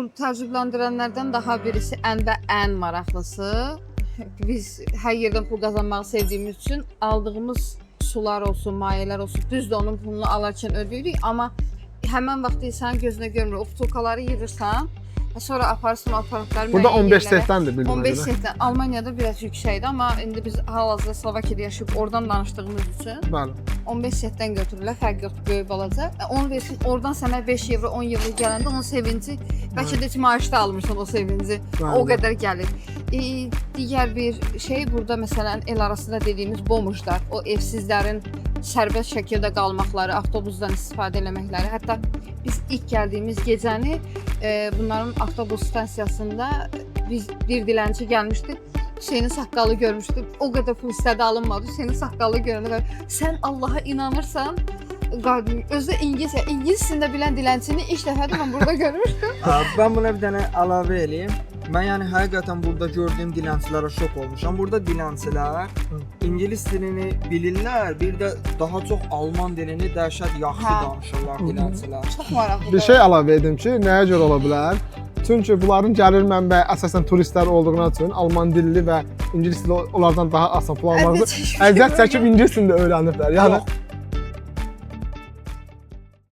Bu təəccübləndirənlərdən daha birisi ən və ən maraqlısı, biz hər yerdən pul qazanmağı sevdiyimiz üçün aldığımız sular olsun, mayələr olsun, düzdür, onun pulunu alarkən ödəyirik, amma həmin vaxt insanın gözünə görmür. O butulkaları yığırsan, sonra aparırsan o aparatları Burada müəyyən 15 yerlərə. sentdəndir bildiyimə 15 görə. sentdən. Almaniyada biraz yüksəkdir, amma indi biz hal-hazırda Slovakiyada yaşayıb oradan danışdığımız üçün Bəli. 15 sentdən götürürlər, fərq yoxdur, böyük balaca. Onu versin, oradan sənə 5 evro, 10 evro gələndə onun sevinci, bəlkə də heç maaş da almırsan o sevinci. Bəli. O qədər gəlir. Digər bir şey burada, məsələn, el arasında dediyimiz bomujlar, o evsizlərin sərbəst şəkildə qalmaqları, avtobusdan istifadə eləməkləri. Hətta biz ilk gəldiyimiz gecəni bunların avtobus stansiyasında biz bir dilənçi gəlmişdi. Hüseynin saqqalı görmüşdü. O qədər pul istədi, alınmadı. Hüseynin saqqalı görəndə qədər, sən Allaha inanırsan? Qadın özü də ingilis, ingilis dilində bilən dilənçini ilk dəfədir mən burada görmüşdüm. Mən buna bir dənə əlavə eləyim. Mən yəni həqiqətən burada gördüyüm dilənçilərə şok olmuşam. Burada dilənçilər ingilis dilini bilirlər, bir də daha çox alman dilini dəhşət yaxşı danışırlar dilənçilər. Çox maraqlıdır. Bir şey əlavə edim ki, nəyə görə ola bilər? Çünki bunların gəlir mənbəyi əsasən turistlər olduğuna üçün alman dilli və ingilis dili onlardan daha asan pul almaqdır. Əziyyət çəkib ingilis dilini də öyrəniblər. Yəni Yox,